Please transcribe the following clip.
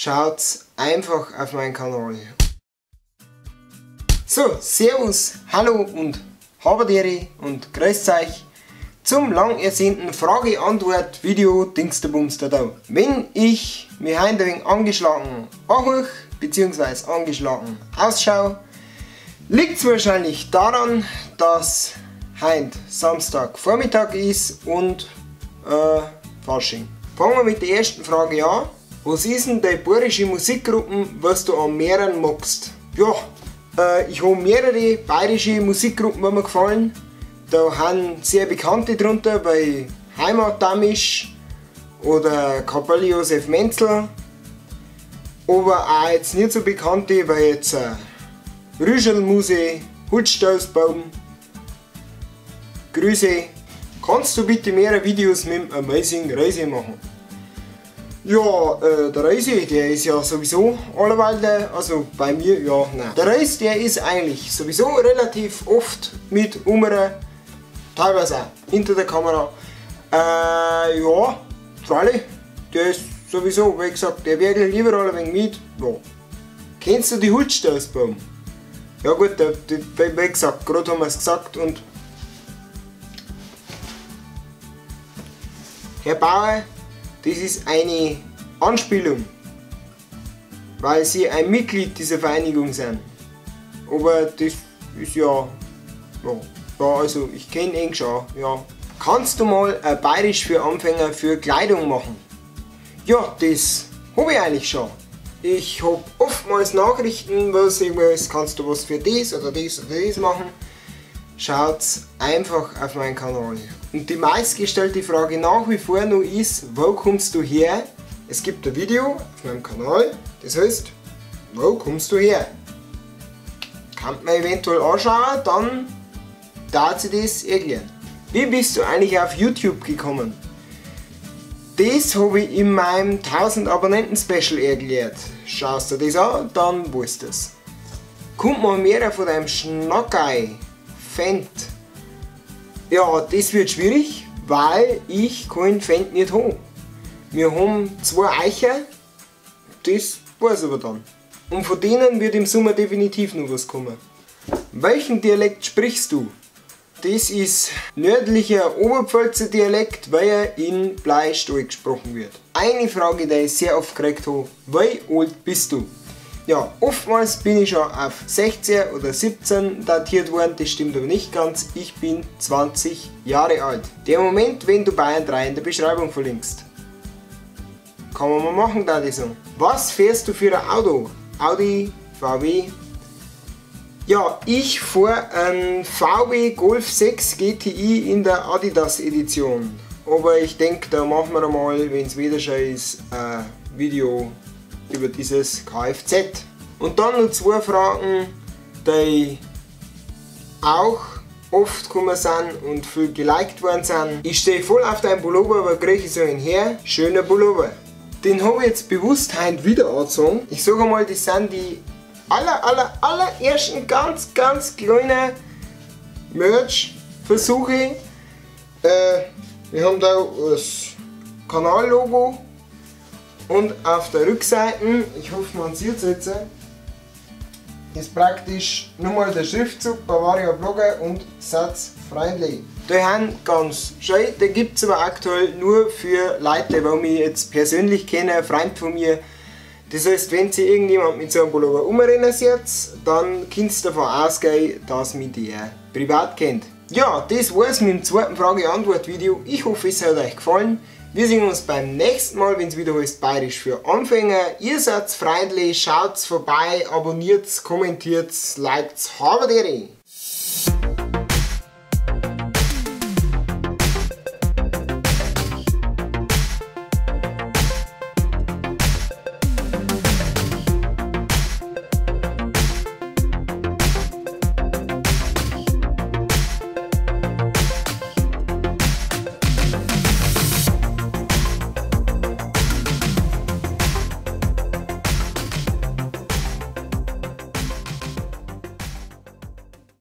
Schaut einfach auf meinen Kanal. So, Servus, Hallo und Haberdere und grüßt euch zum lang ersehnten Frage-Antwort-Video Dingsterbumster da. Wenn ich mich heute ein wenig angeschlagen anhöre, beziehungsweise angeschlagen ausschau, liegt's wahrscheinlich daran, dass heute Samstagvormittag ist und Fasching. Fangen wir mit der ersten Frage an. Was ist denn die bayerische Musikgruppe, was du am mehreren magst? Ja, ich habe mehrere bayerische Musikgruppen, die mir gefallen. Da haben sehr bekannte drunter, bei Heimatdamisch oder Kapelle Josef Menzl. Aber auch jetzt nicht so bekannte, weil jetzt Rüschelmuse, Hutstoßbaum. Grüße. Kannst du bitte mehrere Videos mit dem Amazing Reise machen? Ja, der Reise, der ist ja sowieso allerweil, also bei mir, ja, nein. Der Reise, der ist eigentlich sowieso relativ oft mit Umere, teilweise auch hinter der Kamera. Ja, freilich, der ist sowieso, wie gesagt, der wirklich überall ein wenig mit. Ja. Kennst du die Hutstoßbaum? Ja gut, wie gesagt, gerade haben wir es gesagt und Herr Bauer, das ist eine Anspielung, weil Sie ein Mitglied dieser Vereinigung sind. Aber das ist ja, ja, also ich kenn ihn schon, ja. Kannst du mal ein Bayerisch für Anfänger für Kleidung machen? Ja, das hab ich eigentlich schon. Ich hab oftmals Nachrichten, was irgendwas, kannst du was für das oder das oder das machen? Schaut's einfach auf meinen Kanal. Und die meistgestellte Frage nach wie vor noch ist, wo kommst du her? Es gibt ein Video auf meinem Kanal, das heißt, wo kommst du her? Kann man eventuell anschauen, dann darf sie das erklären. Wie bist du eigentlich auf YouTube gekommen? Das habe ich in meinem 1000 Abonnenten Special erklärt. Schaust du das an, dann weißt du es. Kommt mal mehr von deinem Schnackei? Fendt. Ja, das wird schwierig, weil ich keinen Fendt nicht habe. Wir haben 2 Eicher, das war's aber dann. Und von denen wird im Sommer definitiv noch was kommen. Welchen Dialekt sprichst du? Das ist nördlicher Oberpfälzer Dialekt, weil er in Bleistahl gesprochen wird. Eine Frage, die ich sehr oft gekriegt habe, wie alt bist du? Ja, oftmals bin ich schon auf 16 oder 17 datiert worden, das stimmt aber nicht ganz, ich bin 20 Jahre alt. Der Moment, wenn du Bayern 3 in der Beschreibung verlinkst. Kann man mal machen, da ich sagen. Was fährst du für ein Auto? Audi, VW? Ja, ich fahre einen VW Golf 6 GTI in der Adidas Edition. Aber ich denke, da machen wir mal, wenn es wieder schön ist, ein Video über dieses Kfz. Und dann noch 2 Fragen, die auch oft gekommen sind und viel geliked worden sind. Ich stehe voll auf deinen Pullover, aber kriege ich so einen her? Schöner Pullover. Den habe ich jetzt bewusst heute wieder angezogen. Ich sage mal, das sind die allerersten ganz, ganz kleinen Merch-Versuche. Wir haben da das Kanallogo. Und auf der Rückseite, ich hoffe man sieht es jetzt, ist praktisch nochmal der Schriftzug Bavaria Blogger und Satz Freundlich. Die haben ganz schön, den gibt es aber aktuell nur für Leute, die mich jetzt persönlich kennen, Freund von mir. Das heißt, wenn sie irgendjemand mit so einem Pullover umrennen sieht, dann könnt ihr davon ausgehen, dass mich der privat kennt. Ja, das war's mit dem zweiten Frage-Antwort-Video. Ich hoffe, es hat euch gefallen. Wir sehen uns beim nächsten Mal, wenn es wieder heißt Bayerisch für Anfänger. Ihr seid freundlich, schaut vorbei, abonniert, kommentiert, liked, habert ihr.